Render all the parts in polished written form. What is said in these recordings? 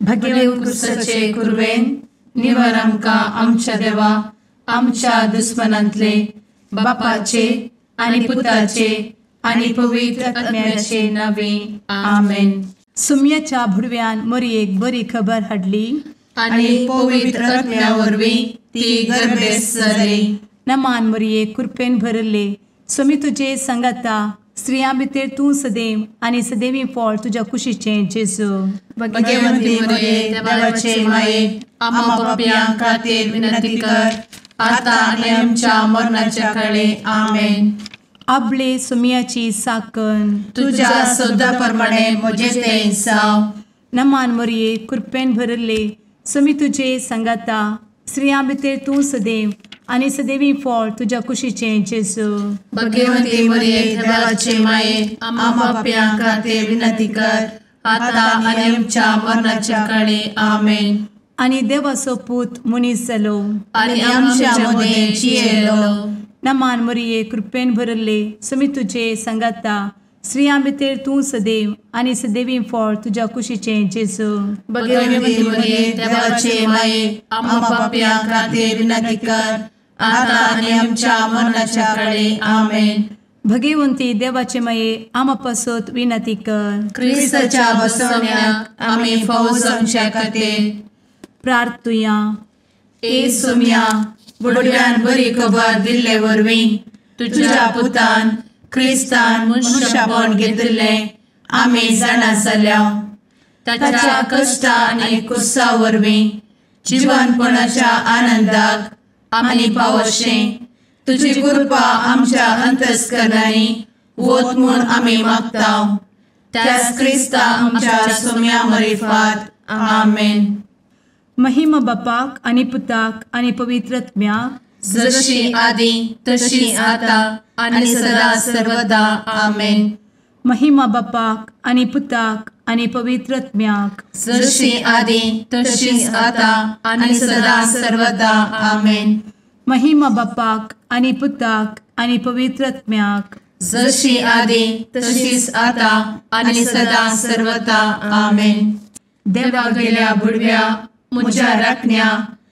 भगेव कुरवेन निवर आमकां आमच्या देवा आमच्या दुस्मनांतले बापाचे आनी पुताचे आनी पवित्र आत्म्याचे नावे आमेन. सुम्याच्या भुडव्यान मोरयेक बरी खबर हाडली आनी पवित्र आत्म्या वरवीं ती गर्भेस्त जाली. नमान मोरये, कृपेन भरले, स्वामी तुजे संगाता, स्त्रियां भितर तूं सदैव आनी सदैवी फळ तुज्या कुशीचें जेजू. भगवंती मोरये, देवाचे माये, आम्हा पापयां खातीर विनंती कर आता आनी आमच्या मरणाच्या काळे. आमेन. आपले सुम्याची साकन तुज्या सदा प्रमाणे म्हजें तें जावं. नमान मोरये, कृपेन भरले, स्वामी तुजे संगाता, स्त्रियां भितर तूं सदैव आनी सदैवी फळ तुज्या कुशीचें जेजू. भगवंती मोरये, देवाचे माये, आम्हा पापयां खातीर विनंती कर आता आनी आमच्या मरणाच्या काळे. आमेन. आनी देवाचो पूत मनीस जालो आनी आमच्या मदें जियेलो. नमान मोरये, कृपेन भरले, स्वामी तुजे संगाता, स्त्रियां भितर तूं सदैव आनी सदैवी फळ तुज्या कुशीचें जेजू. भगवंती मोरये, देवाचे माये, आम्हा पापयां खातीर विनंती कर आता आनी आमच्या मरणाच्या काळे. आमेन. भगवंती देवाचे माये, आम्हा पासत विनंती कर. क्रिस्ताच्या बसवण्याक आमी फावो जावच्या खातीर प्रार्थुया. ए सुम्या, बुडव्यान बरी खबर दिल्ले वरवीं तुज्या पुतान क्रिस्तान मनशापण घेतिल्लें आमी जाणा जाल्या. ताच्या कश्टा आनी कुसा वरवीं जिवनपणाच्या आनंदाक आमी पावशें तुजी कृपा आमच्या अंतस्करणांनी वत म्हूण आमी मागता. त्याच क्रिस्ता आमच्या सुम्या मरिफात. आमेन. महिमा बापाक आनी पुताक आनी पवित्र आत्म्याक, जशी आदी तशी आता आनी सदा सर्वदा. आमेन. महिमा बापाक आनी पुताक आनी पवित्र आत्म्याक, जशी आदी तशी आता आनी सदा सर्वदा. आमेन. महिमा बापाक आनी पुताक आनी पवित्र आत्म्याक, जशी आदी तशीच आता आनी सदा सर्वदा. आमेन. देवा गेल्या बुडव्या म्हज्या राखण्या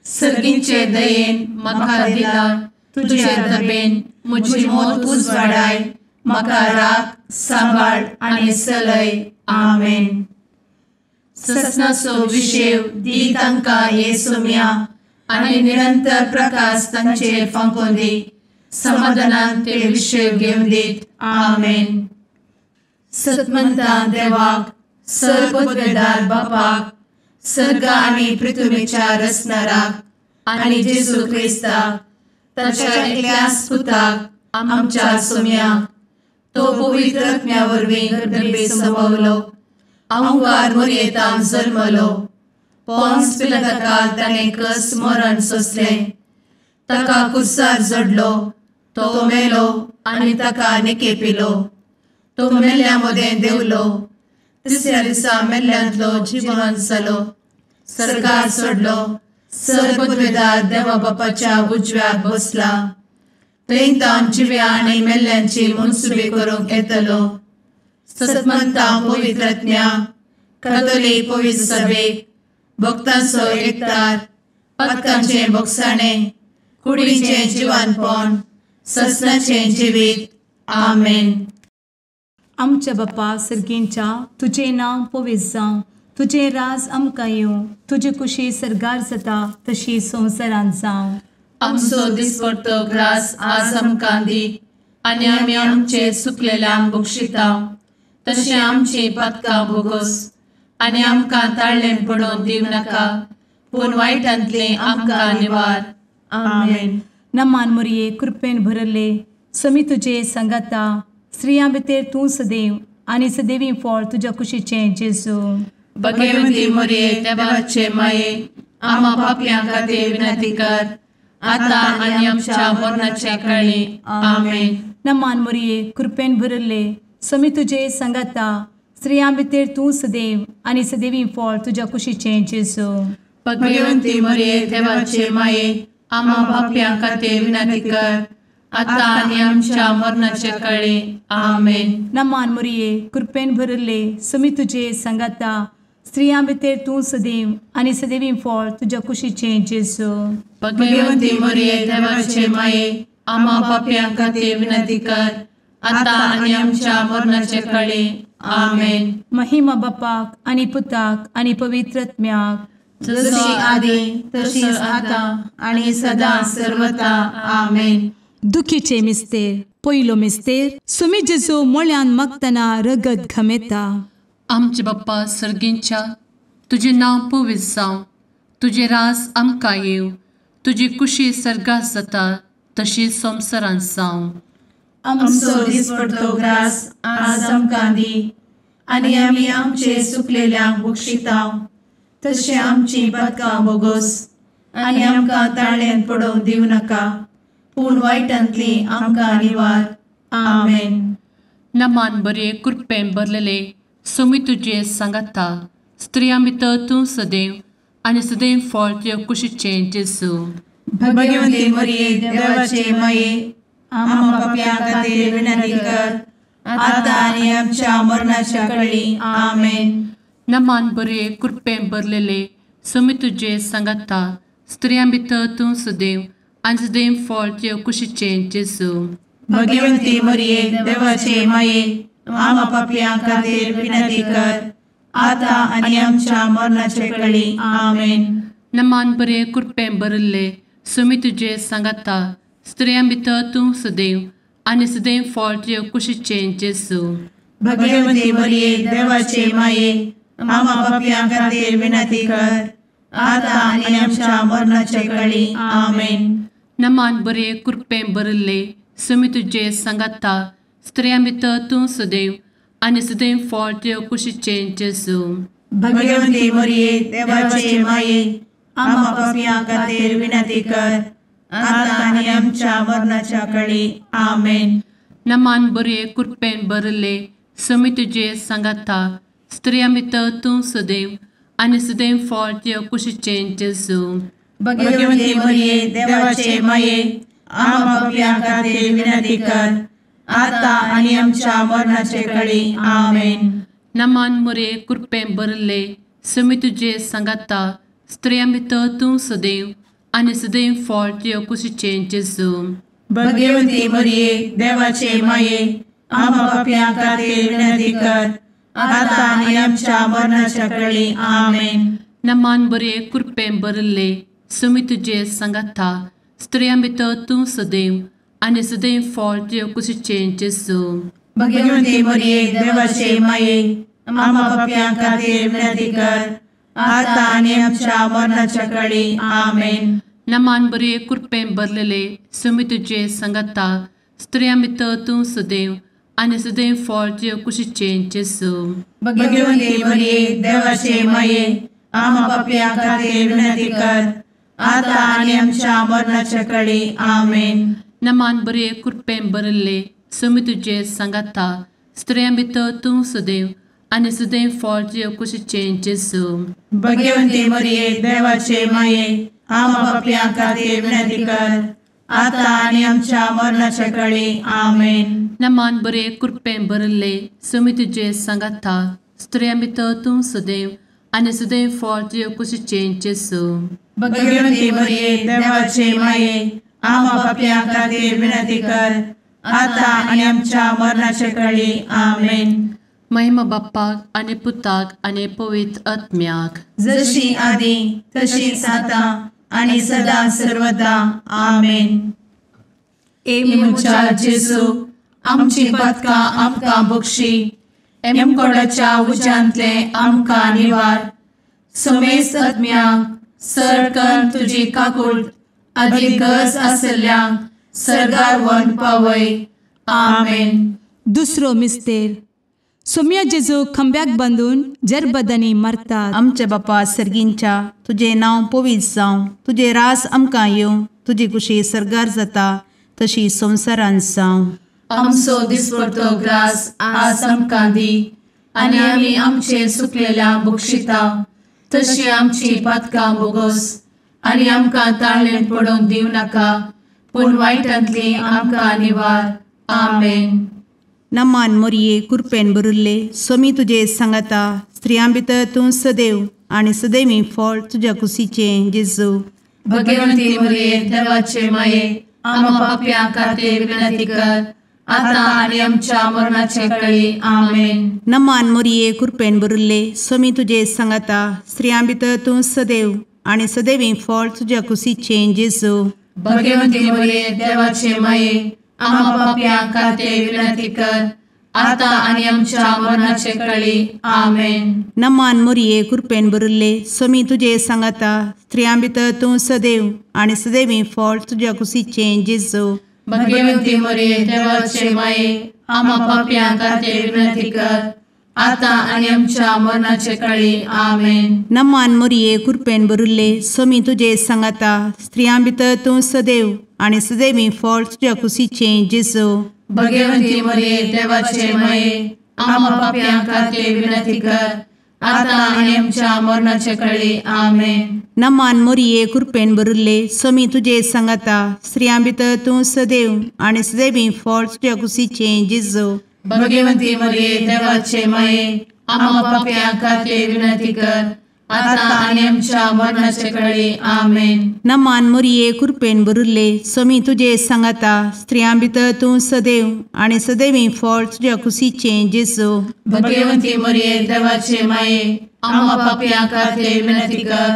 सर्गींचे दयेन म्हाका दिला तुजे दबेन म्हजी मोत उजवाडाय, म्हाका राख सांबाळ आनी सलय. आमेन. ससनाचो विशेव दी तांकां हे सुम्या आनी निरंतर प्रकाश तांचेर फांकोवन दी, समाधानान ते विशेव घेवन दीत. आमेन. सतमंता देवाक, सर्वपदवेदार बापाक, सर्ग आनी पृथ्वीच्या रचणाराक आनी जेजू क्रिस्ताक ताच्या एकल्याच पुताक आमच्या सुम्याक, तो पवित्र आत्म्या वरवीं गर्भे संभवलो, अहंकार मोरयेतान जल्मलो, पोन्स पिलाताकाल ताणें कस मरण सोंसलें, ताका कुर्सार जडलो, तो मेलो आनी ताका निकेपिलो, तो मेल्ल्या मदें देंवलो, तिसऱ्या दिसा मेल्ल्यांतलो जिवन जालो, सर्गार सोडलो, सर्वपदवेदार देवा बापाच्या उजव्याक बसला, थंय तावन जिव्या आनी मेल्ल्यांची मनसुबी करूंक येतलो. सतमंता पवित्र आत्म्या, कातोलीक पवित्र सभेक, भक्तांचो एकतार, पातकांचें भोगसाणें, कुडीचें जिवानपण, ससनाचें जिवीत. आमेन. आमच्या बापा सर्गींच्या, तुजें नांव पवित्र जावं, तुजें राज आमकां येवं, तुजी कुशी सर्गार जाता तशी संवसारांत जावं. आमचो दिसपडतो ग्रास आज आमकां दी आनी आमी आमचे सुकलेल्यांक बक्षिता तशें आमची पातकां भोगोस आनी आमकां ताळ्ळें पडोवन दिवं नाका, पूण वायटांतलें आमकां निवार. आमेन. नमान मोरये, कृपेन भरले, स्वामी तुजे संगाता, स्त्रियां भितर तूं सदैव आनी सदैवी फळ तुज्या कुशीचें जेजू. भगवंती मोरये, देवाचे माये, आम्हा पापयां खातीर विनंती कर आता आनी आमच्या मरणाच्या काळी. आमेन. नमान मोरये, कृपेन भरले, स्वामी तुजे संगाता, स्त्रियां भितर तूं सदैव आनी सदैवी फळ तुज्या कुशीचें जेजू. भगवंती मोरये, देवाचे माये, आम्हा पापयां खातीर विनंती कर आता आनी आमच्या मरणाच्या काळी. आमेन. नमान मोरये, कृपेन भरले, स्वामी तुजे संगाता, स्त्रियां भितर तूं सदैव आनी सदैवी फळ तुज्या कुशीचें जेजू. भगवंती मरिये देवाचे माये, आम्हा पापयां खातीर विनंती कर, आतां आनी आमच्या मरणाचे कळे. आमेन. महिमा बापाक आनी पुताक आनी पवित्र आत्म्याक, जशी आदी तशीच आतां आनी सदां सर्वता. आमेन. दुखीचे मिस्तेर. पयलो मिस्तेर, सुमी जेजू मोळ्यान मागतना रगत घमेता. आमचे बाप्पा सर्गींच्या, तुजें नांव पवित्र जावं, तुजें रास आमकां येवं, तुजी कुशी सर्गात जाता तशी संवसारांत जावं. आमचो दिसपडतो ग्रास आज आमकां दी, आनी आमी आमचे सुकलेल्यांक बक्षिता तशें आमची पातकां बोगोस, आनी आमकां ताळ्यान पडोवंक दिवं नाका, पूण वायटांतली आमकां निवार. आमेन. नमान बरे कृपेन भरलेले सोमी तुजे सांगाता, स्त्रियां भितर तूं सदैव आनी सदैव फळ तुज्या कुशीचें जेजू. भगवंती मरिये देवाचे माये, आम्हा पापयां खातीर विनंती कर, आतां आनी आमच्या मरणाच्या कळी. आमेन. नमान बरे कृपेन भरलेले सोमी तुजे सांगाता, स्त्रियां भितर तूं सदैव आनी सदैव फळ तुज्या कुशीचें जेजू. भगवंती मरिये देवाचे माये, आम्हा पापयां खातीर विनंती कर, आतां आनी आमच्या मरणाचे कळी. आमेन. नमान बरे कृपेन भरिल्ले सोमी तुजे सांगाता, स्त्रियां भितर तूं सदैव आनी सदैव फळ तुज्या कुशीचें जेजू. भगवंती मरिये देवाचे माये, आम्हा पापयां खातीर विनंती कर, आतां आनी आमच्या मरणाचे कळी. आमेन. नमान बरे कृपेन भरिल्ले सोमी तुजे सांगाता, स्त्रियां भितर तूं सदैव आनी सदैव फळ तुज्या कुशीचें जेजू. भगवंती मरिये देवाचे माये, आम्हा पापयां खातीर विनंती कर, आतां आनी आमच्या मरणाच्या कळी. आमेन. नमान बरे कृपेन भरिल्ले सोमी तुजे सांगाता, स्त्रियां भितर तूं सदैव आनी सदैव फळ तुज्या कुशीचें जेजू. भगवंती मरिये देवाचे माये, आम्हा पापयां खातीर विनंती कर, आतां आनी आमच्या मरणाचे कळी. आमेन. नमान मरिये कृपेन भरिल्ले सोमी तुजे सांगाता, स्त्रियां भितर तूं सदैव आनी सदैव फळ तुज्या कुशीचें जेजू. भगवंती मरिये देवाचे माये, आम्हा पापयां खातीर विनंती कर, आतां आनी आमच्या मरणाच्या कळी. आमेन. नमान बरे कृपेन भरिल्ले सोमी तुजे सांगाता, स्त्रियां भितर तूं सदैव आनी सदैव फळ तुज्या कुशीचें जेजू. भगवंती मरिये देवाचे माये, आम्हा पापयां खातीर विनंती कर, आतां आनी आमच्या मरणाच्या कळी. आमेन. नमान बरे कृपेन भरलेले सोमी तुजे सांगाता, स्त्रियां भितर तूं सदैव आनी सदैव फळ तुज्या कुशीचें जेजू. भगवंती मरिये देवाचे माये, आम्हा पापयां खातीर विनंती कर, आतां आनी आमच्या मरणाच्या कळी. आमेन. नमान बरे कृपेन भरिल्ले सोमी तुजे सांगाता, स्त्रियां भितर तूं सदैव आनी सदैव फळ तुज्या कुशीचें जेजू. भगवंती मरिये देवाचे माये, आम्हा पापयां खातीर विनंती कर, आतां आनी आमच्या मरणाच्या कळी. आमेन. नमान बरे कृपेन भरिल्ले सोमी तुजे सांगाता, स्त्रियां भितर तूं सदैव आनी सदैव फळ तुज्या कुशीचें जेजू. भगवंती मरिये देवाचे माये, आम्हा पापयां खातीर विनंती कर, आतां आनी आमच्या मरणाचे कळी. आमेन. महिमा बाप्पाक आनी पुताक आनी पवित्र आत्म्याक, जशी आदी तशीच आतां आनी सदां सर्वदा. आमेन. ए म्हज्या जेजू, आमची पातकां आमकां बक्षी, एमकोडाच्या उज्यांतले आमकां निवार, समेस्त आत्म्यांक सर तुजी काकूट आदी गरज आसल्ल्यांक सर्गार व्हरून पावय. आमेन. दुसरो मिस्तेर, सोम्या जेजू खंब्याक बांदून जरबदांनी मारतात. आमच्या बापा सर्गींच्या, तुजें नांव पवित्र जावं, तुजें रास आमकां येवं, तुजी कुशी सर्गार जाता तशी संवसारांत जावं. आमचो दिसपडतो ग्रास आज आमकां दी, आनी आमी आमचे सुकलेल्या बक्षिता तशी आमची पातकां बोगोस, आनी आमकां ताळ्ळेन पडोवंक दिवं नाका, पूण वायटांतली आमकां निवार. आमेन. नमान मोरये कृपेन भरिल्ले सोमी तुजे सांगाता, स्त्रियां भितर तूं सदैव आनी सदैवी फळ तुज्या कुशीचें जेजू। भगवंती मरिये देवाचे माये आम्हा पाप्यां खातीर विनंती कर आता आनी आमच्या मरणाचे वेळी। आमेन। नमान मरिये कृपेन भरिल्ले स्वामी तुजे सांगाता स्त्रियां भितर तूं सदैव आनी सदैवी फळ तुज्या कुशीचें जेजू। भगवंती मरिये देवाचे माये आम्हा पाप्यां खातीर विनंती कर आता आनी आमच्या मरणाचे वेळी। आमेन। नमान मरिये कृपेन भरिल्ले स्वामी तुजे सांगाता स्त्रियां भितर तूं सदैव आनी सदैवी फळ तुज्या कुशीचें जेजू। भगवंती मरिये देवाचे माये आम्हा पाप्यां खातीर विनंती कर आता आनी आमच्या मरणाचे वेळी। आमेन। नमान मरिये कृपेन भरिल्ले स्वामी तुजे सांगाता स्त्रियां भितर तूं सदैव आनी सदैवी फळ तुज्या कुशीचें जेजू। भगवंती मरिये देवाचे माये आम्हा पाप्यां खातीर विनंती कर आता आनी आमच्या मरणाचे वेळी। आमेन। नमान मरिये कृपेन भरिल्ले स्वामी तुजे सांगाता स्त्रियां भितर तूं सदैव आनी सदैवी फळ तुज्या कुशीचें जेजू। भगवंती मरिये देवाचे माये आम्हा पाप्यां खातीर विनंती कर आता आनी आमच्या मरणाचे वेळी। आमेन। नमान मरिये कृपेन भरिल्ले स्वामी तुजे सांगाता स्त्रियां भितर तूं सदैव आनी सदैवी फळ तुज्या कुशीचें जेजू। भगवंती मरिये देवाचे माये आम्हा पाप्यां खातीर विनंती कर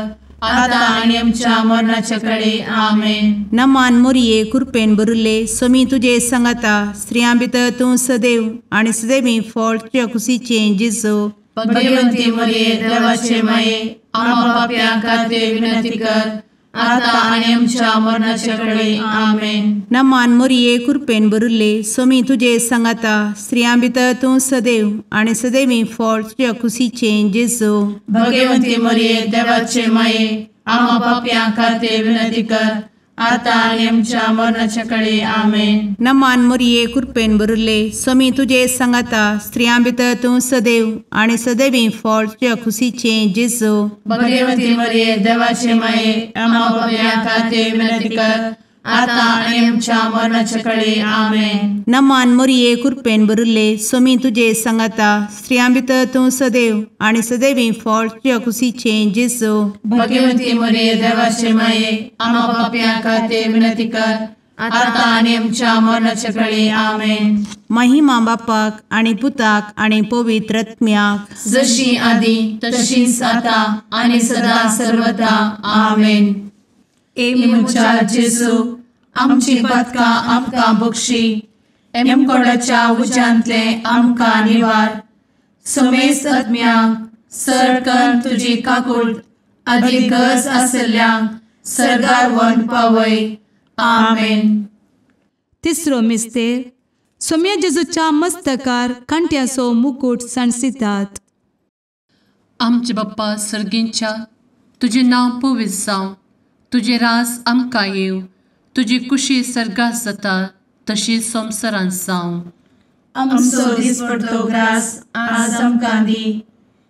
आता आनी आमच्या मरणाचे वेळी। आमेन। नमान मरिये कृपेन भरिल्ले स्वामी तुजे सांगाता स्त्रियां भितर तूं सदैव आनी सदैवी फळ तुज्या कुशीचें जेजू। भगवंती मरिये देवाचे माये आम्हा पाप्यां खातीर विनंती कर आता आनी आमच्या मरणाचे वेळी। आमेन। नमान मरिये कृपेन भरिल्ले स्वामी तुजे सांगाता स्त्रियां भितर तूं सदैव आनी सदैवी फळ तुज्या कुशीचें जेजू। भगवंती मरिये देवाचे माये आम्हा पाप्यां खातीर विनंती कर आता आनी आमच्या मरणाचे वेळी। आमेन। नमान मरिये कृपेन भरिल्ले स्वामी तुजे सांगाता स्त्रियां भितर तूं सदैव आनी सदैवी फळ तुज्या कुशीचें जेजू। भगवंती मरिये देवाचे माये आम्हा पाप्यां खातीर विनंती कर आता आनी आमच्या मरणाचे वेळी। आमेन। नमान मरिये कृपेन भरिल्ले स्वामी तुजे सांगाता स्त्रियां भितर तूं सदैव आनी सदैवी फळ तुज्या कुशीचें जेजू। भगवंती मरिये देवाचे माये आम्हा पाप्यां खातीर विनंती कर आता आनी आमच्या मरणाचे वेळी। आमेन। महिमा बापाक आनी पुताक आनी पवित्र आत्म्याक जशी आदी तशीच आता आनी सदा सर्वदा। आमेन। ए म्हज्या जेजू आमची पातकां आमकां बक्षी एमकोडाच्या उज्यांतले आमकां निवार समेस्त आत्म्यांक सरकन तुजी काकूट आदी गरज आशिल्ल्यांक सर्गार व्हरून पावय। आमेन। तिसरो मिस्तेर सोम्या जेजूच्या मस्तकार कांट्याचो मुकूट सांडसितात। आमचे बाप्पा सर्गींच्या तुजें नांव पवित्र जावं, तुजें राज आमकां येवं, तुजी कुशी सर्गात जाता तशी संवसारांत जावं। आमचो दिसपडतो ग्रास आज आमकां दी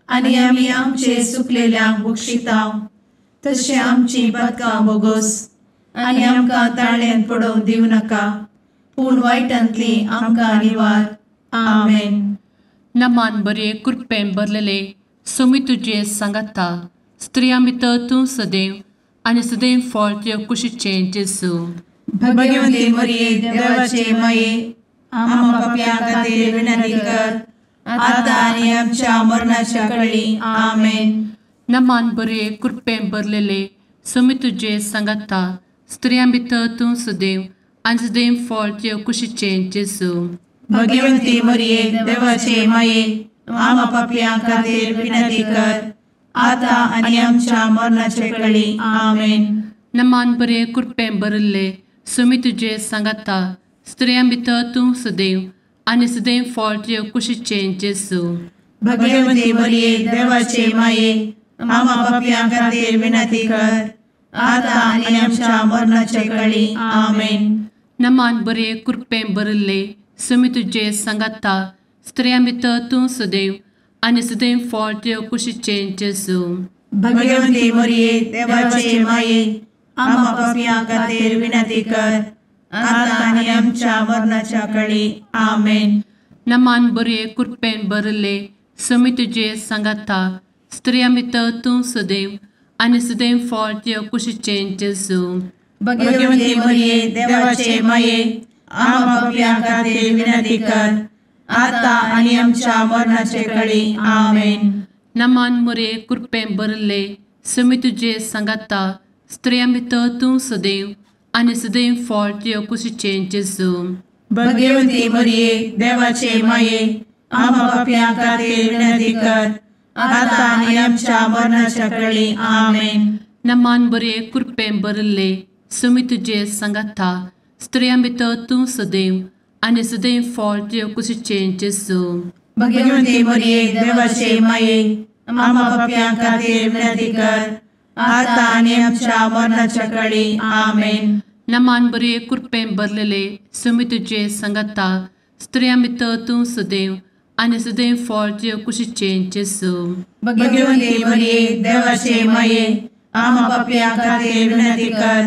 आनी आमी आमचे सुकलेल्यांक बक्षिता तशें आमची पातकां बोगोस आनी आमकां ताळ्यान पडोवंक दिवं नाका पूण वायटांतली आमकां निवार। आमेन। नमान बरे कृपेन भरलेले स्वामी तुजे सांगाता स्त्रियां भितर तूं सदैव आनी सदैव फळ तुज्या कुशीचें जेजू। भगवंती मरिये देवाचे माये आम्हा पाप्यां खातीर विनंती कर आता आनी आमच्या मरणाच्या वेळी। आमेन। नमान बरे कृपेन भरलेले स्वामी तुजे सांगाता स्त्रियां भितर तूं सदैव आनी सदैव फळ तुज्या कुशीचें जेजू। भगवंती मरिये देवाचे माये आम्हा पाप्यां खातीर विनंती कर आता आनी आमच्या मरणाचे वेळी। आमेन। नमान बरे कृपेन भरिल्ले स्वामी तुजे सांगाता स्त्रियां भितर तूं सदैव आनी सदैव फळ तुज्या कुशीचें जेजू। भगवंती मरिये देवाचे माये आम्हा पाप्यां खातीर विनंती कर आता आनी आमच्या मरणाचे वेळी। आमेन। नमान बरे कृपेन भरिल्ले स्वामी तुजे सांगाता स्त्रियां भितर तूं सदैव आनी सदैव फळ तुज्या कुशीचें जेजू। भगवंती मरिये देवाचे माये आम्हा पाप्यां खातीर विनंती कर आता आनी आमच्या मरणाच्या वेळी। आमेन। नमान बरे कृपेन भरिल्ले समी तुजे सांगाता स्त्रियां भितर तूं सदैव आनी सदैव फळ तुज्या कुशीचें जेजू. भगवती मरिये देवाचे माये आम्हा पाप्यां खातीर विनंती कर आता आनी आमच्या मरणाचे कळी. आमेन. नमान मोरये कृपेन भरिल्ले समी तुजे सांगाता स्त्रियां भितर तूं सदैव आनी सदैव फळ तुज्या कुशीचें जेजू. भगवती मरिये देवाचे माये आम्हा पाप्यां खातीर विनंती कर आता आनी आमच्या मरणाच्या कळी. आमेन. नमान बरे कृपेन भरिल्ले समी तुजे सांगाता स्त्रियां भितर तूं सदैव आनी सदैव फळ तुज्या कुशीचें जेजू. भगवती मरिये देवाचे माये आम्हा पाप्यां खातीर विनंती कर आता आनी आमच्या मरणाच्या कळी. आमेन. नमान बरे कृपेन भरलेले समी तुजे सांगाता स्त्रियां भितर तूं सदैव आनी सदैव फळ तुज्या कुशीचें जेजू. भगवती मरिये देवाचे माये आम्हा पाप्यां खातीर विनंती कर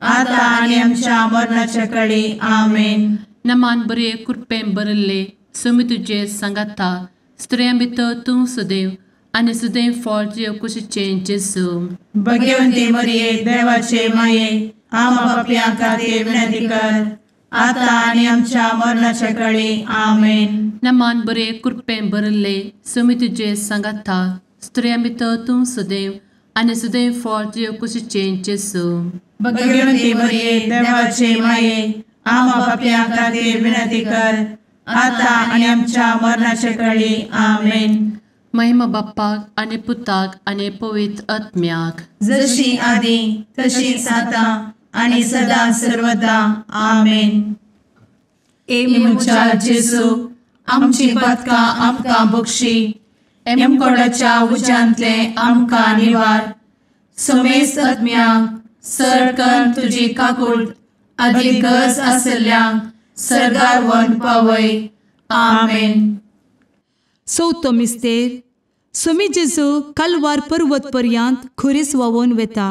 आता आनी आमच्या मरणाच्या कळी. आमेन. नमान बरे कृपेन भरिल्ले समी तुजे सांगाता स्त्रियां भितर तूं सदैव आनी सदैव फळ तुज्या कुशीचें जेजू. भगवती मरिये देवाचे माये आम्हा पाप्यां खातीर विनंती कर आता आनी आमच्या मरणाच्या कळी. आमेन. नमान बरे कृपेन भरिल्ले समी तुजे सांगाता स्त्रियां भितर तूं सदैव आनी सदैव फळ तुज्या कुशीचें जेजू. भगवती मरिये देवाचे माये आम्हा पाप्यां खातीर विनंती कर आता आनी आमच्या मरणाच्या कळी. आमेन. महिमा बाप्पाक आनी पुताक आनी पवित्र आत्म्याक, जशी आदी तशीच आता आनी सदा सर्वदा. आमेन. ए म्हज्या जेजू आमची पातकां आमकां बक्षी, एमकोडाच्या उज्यांतले आमकां निवार, समेस्त आत्म्यांक सरकन तुजी काकूट आदी गरज आसल्ल्यांक सरगार वन पावय. आमेन. चवथो मिस्तेर सुमी जेजू कालवार पर्वत पर्यंत खुरीस व्हांवून वेता.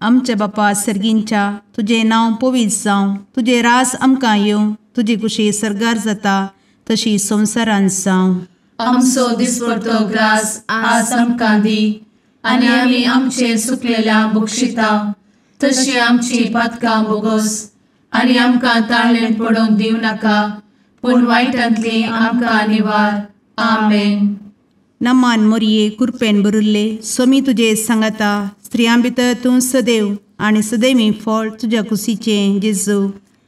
आमच्या बापा सर्गींच्या तुजें नांव पवित्र जावं, तुजें राज आमकां येवं, तुजी कुशी सर्गार जाता तशी संवसारांत जावं. आमचो दिसपडतो ग्रास आज आमकां दी आनी आमी आमचे सुकलेल्या बक्षिता तशी आमची पातकां बोगोस आनी आमकां ताळेन पडोवंक दिवं नाका पूण वायटांतली आमकां निवार. आमेन. नमान मोरये कृपेन भरिल्ले सोमी तुजे सांगाता स्त्रियां भितर तूं सदैव आनी सदैवी फळ तुज्या कुशीचें जेजू.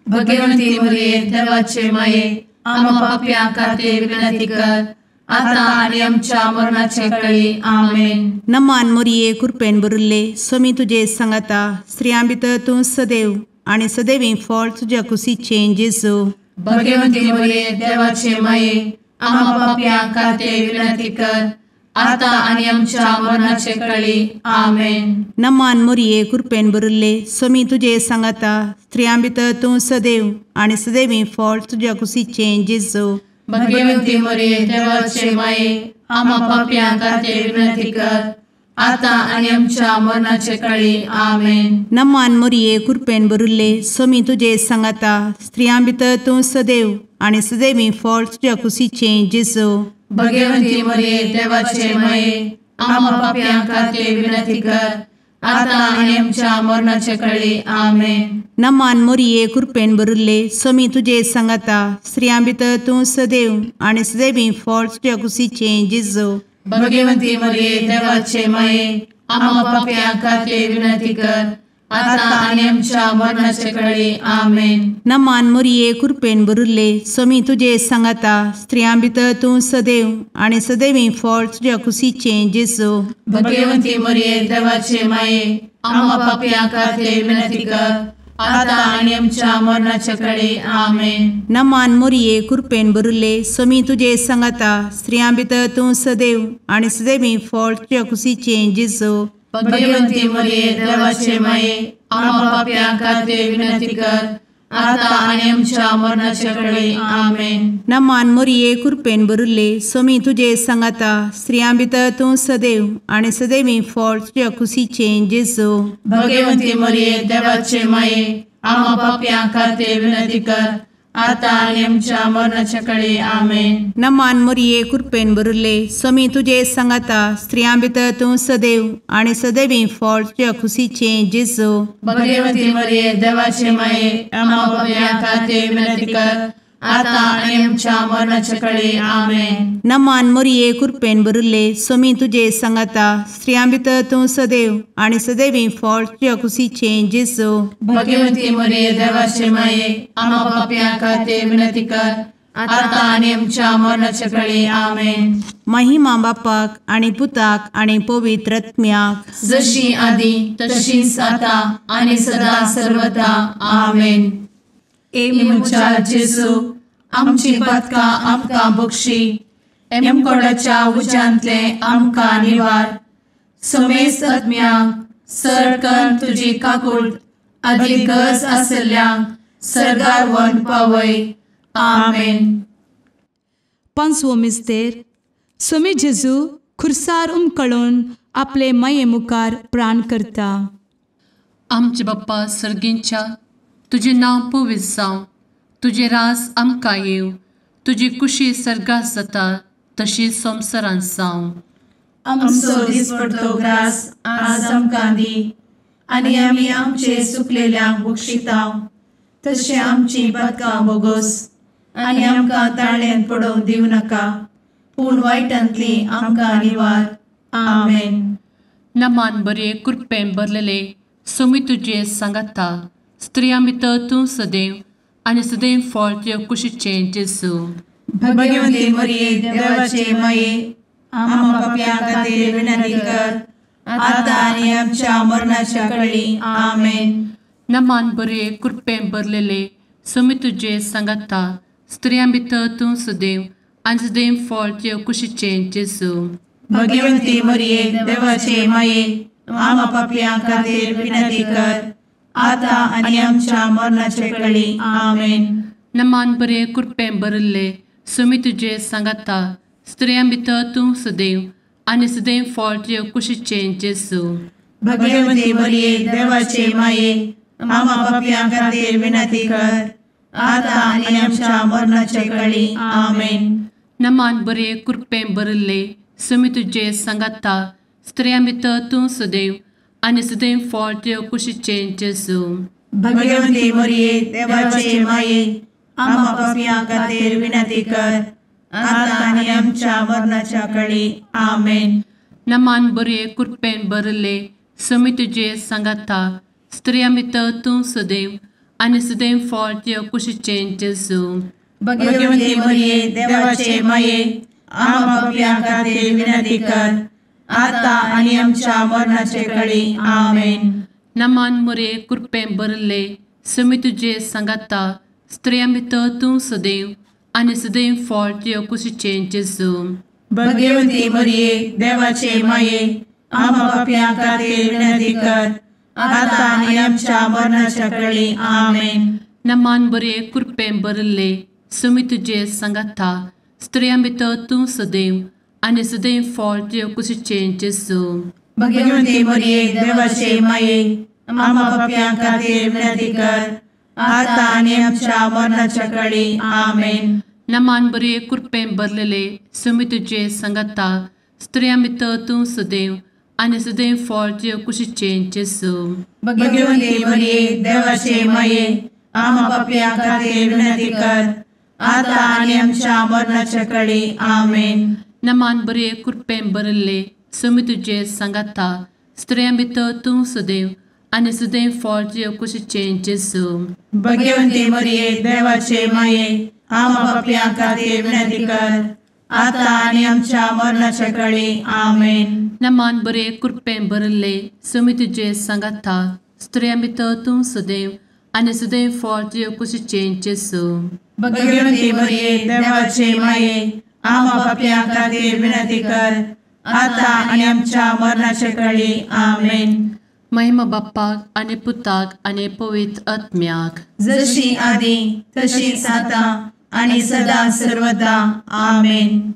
भगवंती मोरये देवाचे माये आम्हा पाप्यां खातीर विनंती कर आता आनी आमच्या मरणाचे कळी. आमेन. नमान मोरये कृपेन भरिल्ले सोमी तुजे सांगाता स्त्रियां भितर तूं सदैव आनी सदैवी फळ तुज्या कुशीचें जेजू. भगवंती मोरये देवाचे माये आम्हा पाप्यां खातीर विनंती कर आता आनी आमच्या मरणाचे कळी. आमेन. नमान मोरये कृपेन भरिल्ले सोमी तुजे सांगाता स्त्रियां भितर तूं सदैव आनी सदैवी फळ तुज्या कुशीचें जेजू. भगवंती मोरये देवाचे माये आम्हा पाप्यां खातीर विनंती कर आता आनी आमच्या मरणाचे कळी. आमेन. नमान मोरये कृपेन भरिल्ले सोमी तुजे सांगाता स्त्रियां भितर तूं सदैव आनी सदैवी फळ तुज्या कुशीचें जेजू. भगवंती मोरये देवाचे माये आम्हा पाप्यां खातीर विनंती कर आता आनी आमच्या मरणाचे कळी. आमेन. नमान मोरये कृपेन भरिल्ले सोमी तुजे सांगाता स्त्रियां भितर तूं सदैव आनी सदैवी फळ तुज्या कुशीचें जेजू. भगवंती मोरये देवाचे माये आम्हा पाप्यां खातीर विनंती कर आता आनी आमच्या मरणाचे कळी. आमेन. नमान मोरये कृपेन भरिल्ले सोमी तुजे सांगाता स्त्रियां भितर तूं सदैव आनी सदैवी फळ तुज्या कुशीचें जेजू. भगवंती मोरये देवाचे माये आम्हा पाप्यां खातीर विनंती कर आता आनी आमच्या मरणाचे कळी. आमेन. नमान मोरये कृपेन भरिल्ले सोमी तुजे सांगाता स्त्रियां भितर तूं सदैव आनी सदैवी फळ तुज्या कुशीचें जेजू. भगवंती मोरये देवाचे माये आम्हा पाप्यां खातीर विनंती कर आता आनी आमच्या मरणाचे कळी. आमेन. नमान मोरये कृपेन भरिल्ले सोमी तुजे सांगाता स्त्रियां भितर तूं सदैव आनी सदैवी फळ तुज्या कुशीचें जेजू. भगवंती मोरये देवाचे माये आम्हा पाप्यां खातीर विनंती कर आतां आनी आमच्या मरणाच्या कळे. आमेन. नमान मोरये कृपेन भरिल्ले, स्वामी तुजे सांगाता, स्त्रियां भितर तूं सदैव आनी सदैवी फळ तुज्या खुशीचें जेजू. भगवती मरिये देवाचे माये, आम्हा पाप्यां खातीर विनंती कर, आतां आनी आमच्या मरणाच्या कळे. आमेन. नमान मोरये कृपेन भरिल्ले, स्वामी तुजे सांगाता, स्त्रियां भितर तूं सदैव आनी सदैवी फळ तुज्या खुशीचें जेजू. भगवती मरिये देवाचे माये, आम्हा पाप्यां खातीर विनंती कर, आतां आनी आमच्या मरणाच्या कळे. आमेन. महिमा बापाक आनी पुताक आनी पवित्र आत्म्याक, जशी आदी तशीच आतां आनी सदा सर्वदा. आमेन. ए म्हज्या जेजू, आमची पातकां आमकां बक्षी, एमकोडाच्या उज्यांतले आमकां निवार, समेस्त आत्म्यांक सरकन तुजी काकूट आदी गरज आशिल्ल्यांक सर्गार व्हरून पावय. आमेन. पांचवो मिस्तेर. स्वामी जेजू खुर्सार उमकळून आपले माये मुखार प्राण करता. आमचे बाप्पा सर्गींच्या, तुजें नांव पवित्र जावं, तुजें राज आमकां येवं, तुजी कुशी सर्गात जाता तशी संवसारांत जावं. आमचो दिसपडतो ग्रास आज आमकां दी, आनी आमी आमचे चुकलेल्यांक बक्षिता तशें आमची पातकां बोगोस, आनी आमकां ताळ्यांत पडोवंक दिवं नाका, पूण वायटांतली आमकां निवार. आमेन. नमान बरे कृपेन भरलेले, स्वामी तुजे सांगाता, स्त्रियां भितर तूं सदैव आनी सदैव फळ तुज्या कुशीचें जेजू. भगवती मरिये देवाचे माये, आम्हा पाप्यां खातीर विनंती कर, आतां आनी आमच्या मरणाच्या कळी. आमेन. नमान बरे कृपेन भरलेले, स्वामी तुजे सांगाता, स्त्रियां भितर तूं सदैव आनी सदैव फळ तुज्या कुशीचें जेजू. भगवती मरिये देवाचे माये, आम्हा पाप्यां खातीर विनंती कर, आतां आनी आमच्या मरणाचे कळी. आमेन. नमान बरे कृपेन भरिल्ले, स्वामी तुजे सांगाता, स्त्रियां भितर तूं सदैव आनी सदैव फळ तुज्या कुशीचें जेजू. भगवती मरिये देवाचे माये, आम्हा पाप्यां खातीर विनंती कर, आतां आनी आमच्या मरणाचे कळी. आमेन. नमान बरे कृपेन भरिल्ले, स्वामी तुजे सांगाता, स्त्रियां भितर तूं सदैव आनी सदैव फळ तुज्या कुशीचें जेजू. भगवती मरिये देवाचे माये, आम्हा पाप्यां खातीर विनंती कर, आतां आनी आमच्या मरणाच्या कळी. आमेन. नमान बरे कृपेन भरिल्ले, स्वामी तुजे सांगाता, स्त्रियां भितर तूं सदैव आनी सदैव फळ तुज्या कुशीचें जेजू. भगवती मरिये देवाचे माये, आम्हा पाप्यां खातीर विनंती कर, आतां आनी आमच्या मरणाचे कळी. आमेन. नमान मरिये कृपेन भरिल्ले, स्वामी तुजे सांगाता, स्त्रियां भितर तूं सदैव आनी सदैव फळ तुज्या कुशीचें जेजू. भगवती मरिये देवाचे माये, आम्हा पाप्यां खातीर विनंती कर, आतां आनी आमच्या मरणाच्या कळी. आमेन. नमान बरे कृपेन भरिल्ले, स्वामी तुजे सांगाता, स्त्रियां भितर तूं सदैव आनी सदैव फळ तुज्या कुशीचें जेजू. भगवती मरिये देवाचे माये, आम्हा पाप्यां खातीर विनंती कर, आतां आनी आमच्या मरणाच्या कळी. आमेन. नमान बरे कृपेन भरलेले, स्वामी तुजे सांगाता, स्त्रियां भितर तूं सदैव आनी सदैव फळ तुज्या कुशीचें जेजू. भगवती मरिये देवाचे माये, आम्हा पाप्यां खातीर विनंती कर, आतां आनी आमच्या मरणाच्या कळी. आमेन. नमान बरे कृपेन भरिल्ले, स्वामी तुजे सांगाता, स्त्रियां भितर तूं सदैव आनी सदैव फळ तुज्या कुशीचें जेजू. भगवती मरिये देवाचे माये, आम्हा पाप्यां खातीर विनंती कर, आतां आनी आमच्या मरणाच्या कळी. आमेन. नमान बरे कृपेन भरिल्ले, स्वामी तुजे सांगाता, स्त्रियां भितर तूं सदैव आनी सदैव फळ तुज्या कुशीचें जेजू. भगवती मरिये देवाचे माये, आम्हा पाप्यां खातीर विनंती कर, आतां आनी आमच्या मरणाच्या कळी. आमेन. महिमा बाप्पाक आनी पुताक आनी पवित्र आत्म्याक, जशी आदी तशीच आतां आनी सदा सर्वदा. आमेन.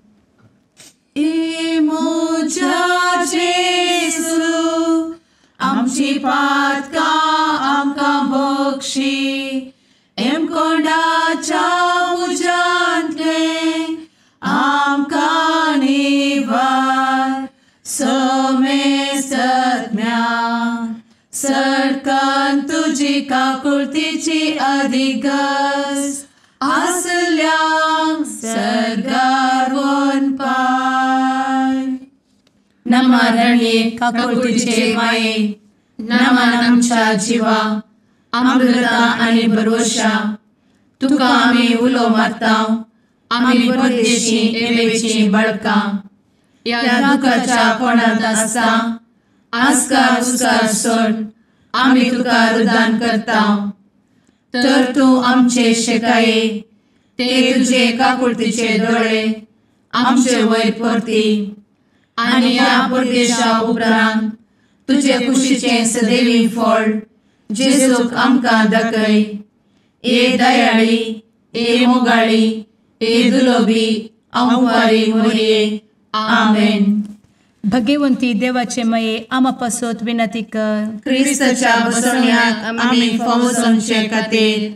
ए म्हज्या जेजू, आमची पातकां आमकां बक्षी, एमकोंडाच्या तुजी काकुळतीची अधिगस आसल्यांक सर्गार वनपाय. नमा रणये काकुळतीचे माये, नमन आमच्या जिवा, अमृता आनी भरवशा, तुका आमी उलो मारता, आमी परदेशी एवेची बळकां, ह्या दुखाच्या कोणांत आसता आस्कार उस्कार सोड आमी तुका रुदान करता. तर तूं आमचे शेकाये ते तुजे काकुळतीचे दोळे आमचे वयर परती आनी ह्या परदेशा उपरांत तुजे कुशीचें सदैवी फळ जेजूक आमकां दाखय. ए दयाळी, ए मोगाळी, ए दुलोबी अंवारी मोरये. आमेन. भगवंती देवाचे मये आमा पासत विनंती कर. क्रिस्ताच्या बसवण्याक आमी फावो जावचे खातीर.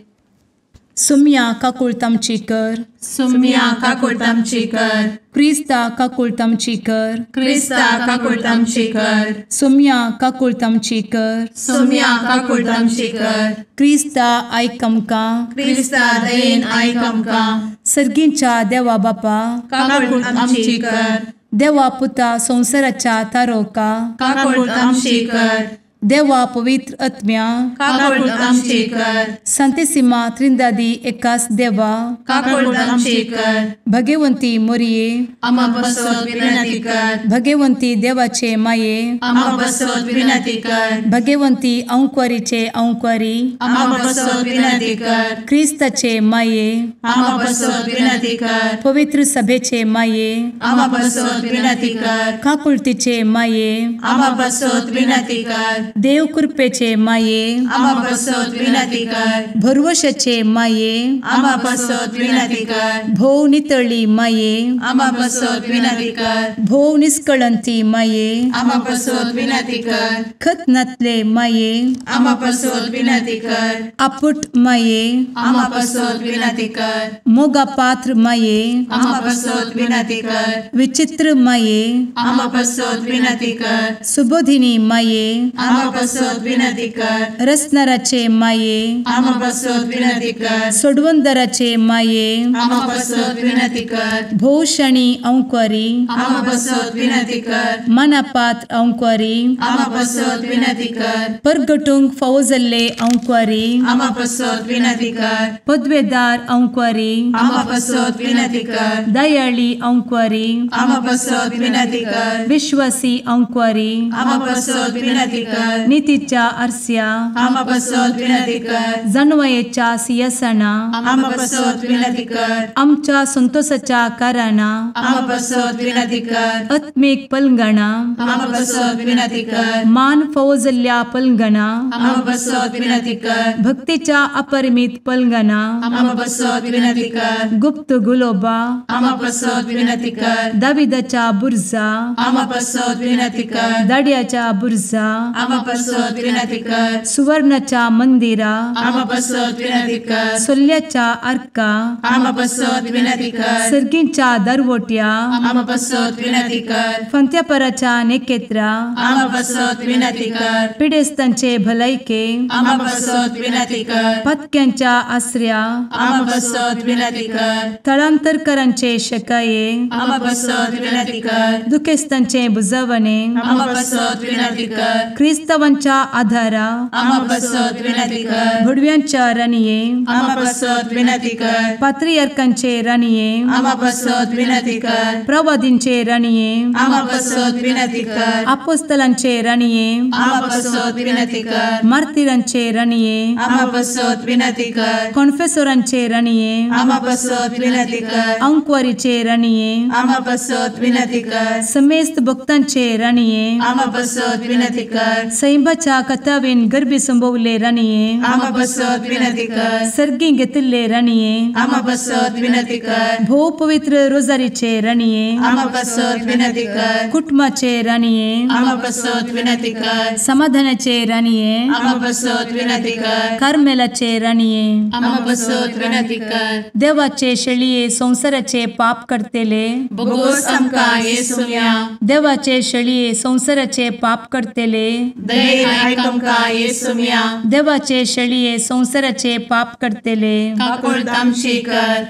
सुम्या काकुळत आमची कर. सुम्या काकुळत आमची कर. क्रिस्ता काकुळत आमची कर. क्रिस्ता काकुळत आमची कर. सुम्या काकुळत आमची कर. सुम्या काकुळत आमची कर. क्रिस्ता आयक आमकां. क्रिस्ता दयेन आयक आमकां. सर्गींच्या देवा बापा काकुळत आमची कर. देवा पुता संवसाराच्या तारोका काकुळत आमची कर. देवा पवित्र आत्म्या काकुळत आमची कर. संतेसिमा त्रिंदादी एकास देवा काकुळत आमची कर. भगवंती मोरये आमा पासत विनंती कर. भगवंती देवाचे माये आमा पासत विनंती कर. भगवंती अंकुरीचे अंकुरी आमा पासत विनंती कर. क्रिस्ताचे माये आमा पासत विनंती कर. पवित्र सभेचे माये आमा पासत विनंती कर. काकुळतीचे माये आमा पासत विनंती कर. देव कृपेचे माये आमा पासत विनंती कर. भरवशाचे माये आमा पासत विनंती कर. भोव नितळी माये आमा पासत विनंती कर. भोव निष्कळंती माये आमा पासत विनंती कर. खत नातले माये आमा पासत विनंती कर. आपुट माये आमा पासत विनंती कर. मोगा पात्र माये आमा पासत विनंती कर. विचित्र माये आमा पासत विनंती कर. सुबोधिनी माये आमा पासत विनंती कर. रसनाराचे माये आमा पासत विनंती कर. सोडवंदराचे माये आमा पासत विनंती कर. भोवशणी अंकुरी आमा पासत विनंती कर. मनापात्र अंकुरी आमा पासत विनंती कर. परगटूंक फावो जाल्ले अंकुरी आमा पासत विनंती कर. पदवेदार अंकुरी आमा पासत विनंती कर. दयाळी अंकुरी आमा पासत विनंती कर. विश्वासी अंकुरी आमा पासत विनंती कर. नितीच्या आरस्या आमा पासत विनंती कर. जानवयेच्या सिंहासना आमा पासत विनंती कर. आमच्या संतोषाच्या कारणा आमा पासत विनंती कर. आत्मीक पलंगणा आमा पासत विनंती कर. मान फावो जाल्ल्या पलंगणा आमा पासत विनंती कर. भक्तीच्या अपरिमित पलंगणा आमा पासत विनंती कर. गुप्त गुलोबा आमा पासत विनंती कर. दाविदाच्या बुर्जा आमा पासत विनंती कर. दाड्याच्या बुर्जा आमा पासत विनंती कर. सुवर्णाच्या मंदिरा आमा पासत विनंती कर. सोल्ल्याच्या आर्का आमा पासत विनंती कर. सर्गींच्या दरवट्या आमा पासत विनंती कर. फंत्यापराच्या नेकेत्रा आमा पासत विनंती कर. पिडेस्तांचे भलायके आमा पासत विनंती कर. पत्क्यांच्या आसऱ्या आमा पासत विनंती कर. थळांतरकरांचे शकाये आमा पासत विनंती कर. दुखेस्तांचे बुजवणे आमा पासत विनंती कर. क्रिस्तावांच्या आधारा आमा पासत विनंती कर. भुडव्यांच्या राणये आमा पासत विनंती कर. पात्रियार्कांचे राणये आमा पासत विनंती कर. प्रवादींचे राणये आमा पासत विनंती कर. आपोस्तलांचे राणये आमा पासत विनंती कर. मार्तिरांचे राणये आमा पासत विनंती कर. कॉन्फेसोरांचे राणये आमा पासत विनंती कर. अंकुवारीचे राणये आमा पासत विनंती कर. समेस्त भक्तांचे राणये आमा पासत विनंती कर. सैंबाच्या कथावेन गर्भी संभवले राणये आमा पासत विनंती कर. सर्गी घेतिल्ले राणये आमा पासत विनंती कर. भोव पवित्र रोजारीचे राणये आमा पासत विनंती कर. कुटुंबाचे राणये आमा पासत विनंती कर. समाधानाचे राणये आमा पासत विनंती कर. कार्मेलाचे राणये आमा पासत विनंती कर. देवाचे शेळये संवसाराचे पाप करतेले बोगोस आमकां येसुम्या देवाचे शेळये संवसाराचे पाप करतेले दयेन आयक आमकां येसुम्या. देवाचे शेळये संवसाराचे पाप करतले काकुळट आमची कर.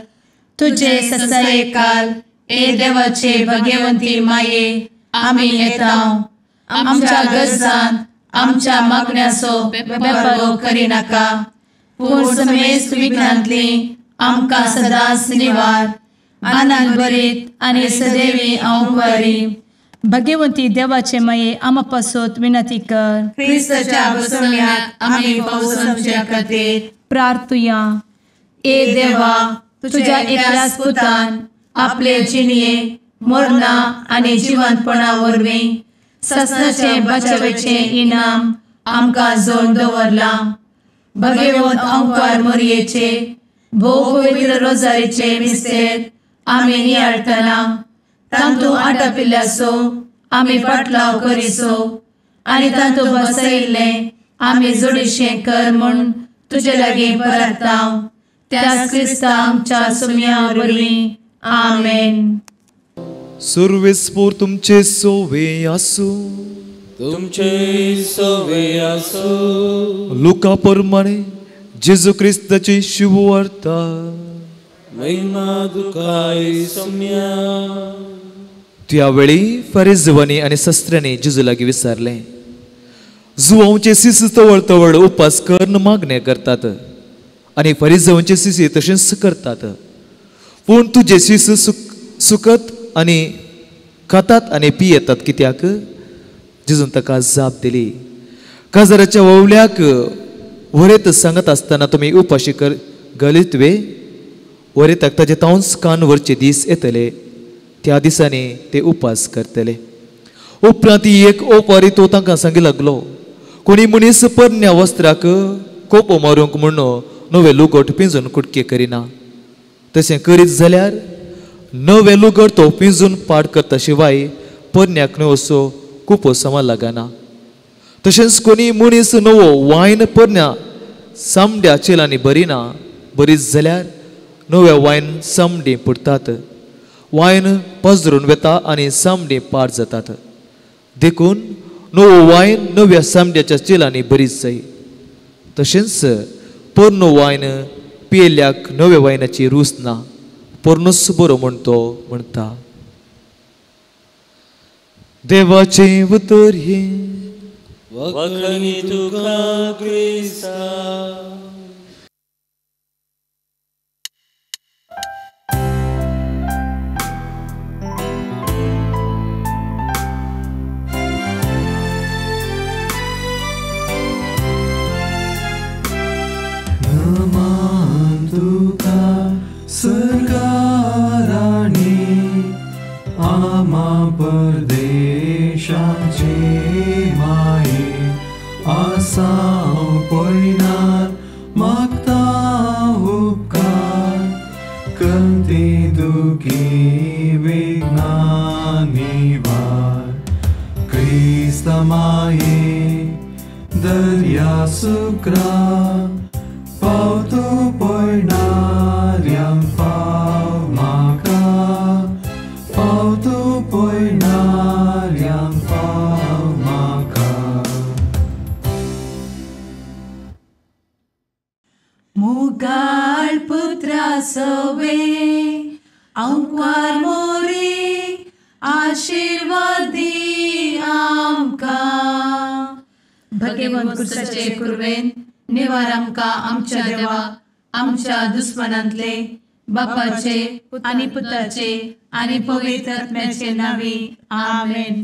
तुजे ससायेकाल ए देवाचे भगवंती माये आमी येता आमच्या गरजान आमच्या मागण्याचो बेपर्वो करिनाका पूण समेस्त विघ्नांतली आमकां सदांच निवार. आनंद भरीत आनी सदैवी अंवकारी. भगवंती देवाचे माये आमा पासत विनंती कर. क्रिस्ताच्या बसवण्याक आमी पावसाच्या खातीर प्रार्थुया. ए देवा तुझ्या एकल्याच पुतान आपले जिणये मरणा आनी जिवंतपणा वरवीं ससनाचे बचावेचे इनाम आमकां जोड दवरलां. भगवंत अंकार मोरयेचे भोव पवित्र रोजारीचे मिस्तेर आमी नियाळटना तांतू आटापिल्ल्याचो आमी पाटलाव करिसो आनी तांतू बसयिल्लें आमी जोडीशें कर म्हूण तुजे लागीं परता त्याच क्रिस्ता आमच्या सुम्या वरवीं. आमेन. सुर्वेस्पोर तुमचे सोवे आसू. तुमचे सोवे आसू. लुका प्रमाणे जेजू क्रिस्ताची शुभवार्ता. महिमा तुका येसुम्या. त्यावेळी फरिजवांनी आनी शस्त्रांनी जेजू लागीं विचारलें, जुवांचे शिस तवळ तवळ उपास करून मागणें करतात आनी फरिजवांचे शिस तशेंच करतात, पूण तुजे शिस सुकत आनी खातात आनी पियेतात कित्याक? जेजून ताका जाप दिली, काजाराच्या ववल्याक वरेत सांगत आसतना तुमी उपाशी कर गलीत वे? वरेताक ताजे तावंस कान व्हरचे दीस येतले, त्या दिसांनी ते उपास करतले. उपरांत एक ओपारी तो तांकां सांगी लागलो, कोणी मनीस परण्या वस्त्राक कोपो मारूंक म्हूण नवें लुगट पिंजून कुटके करिना, तशें करीत जाल्यार नवें लुगट तो पिंजून पाड करता शिवाय परण्याक न्हय असो कुपो समा लागना. तशेंच कोणी मनीस नवो वायन परण्या सामड्या चेलांनी भरिना, बरीच जाल्यार नव्या वायन सामडी पुरतात, वायन पजरून वता आनी सामडी पाड जातात. देखून नवो वायन नव्या सामड्याच्या चेलांनी बरीच जाय. तशेंच पोरनो वायन पियेल्ल्याक नव्या वायनाची रूच ना, पोरनोच बरो म्हूण तो म्हणटा. देवाचें उतर हें. वखणी तुका क्रिस्ता. नमान तुका सर्गाराणी आमा परदेशाचे माये आसाव पयनार मागता उपकार कंती दुखी विघ्ना निवार. क्रिस्त माये दर्या सुक्रा पावतो पयणाऱ्यांक पाव म्हाका, पावतो पयणाऱ्यांक पाव म्हाका. मुगाळ पुत्रा सवे अंकार मोरे आशीर्वादी आमकां. भगवंत कुर्साचे कुर्वेन निवार आमकां आमच्या देवा आमच्या दुस्मनांतले बापाचे आनी पुताचे आनी पवित्र आत्म्याचे नांवी. आमेन.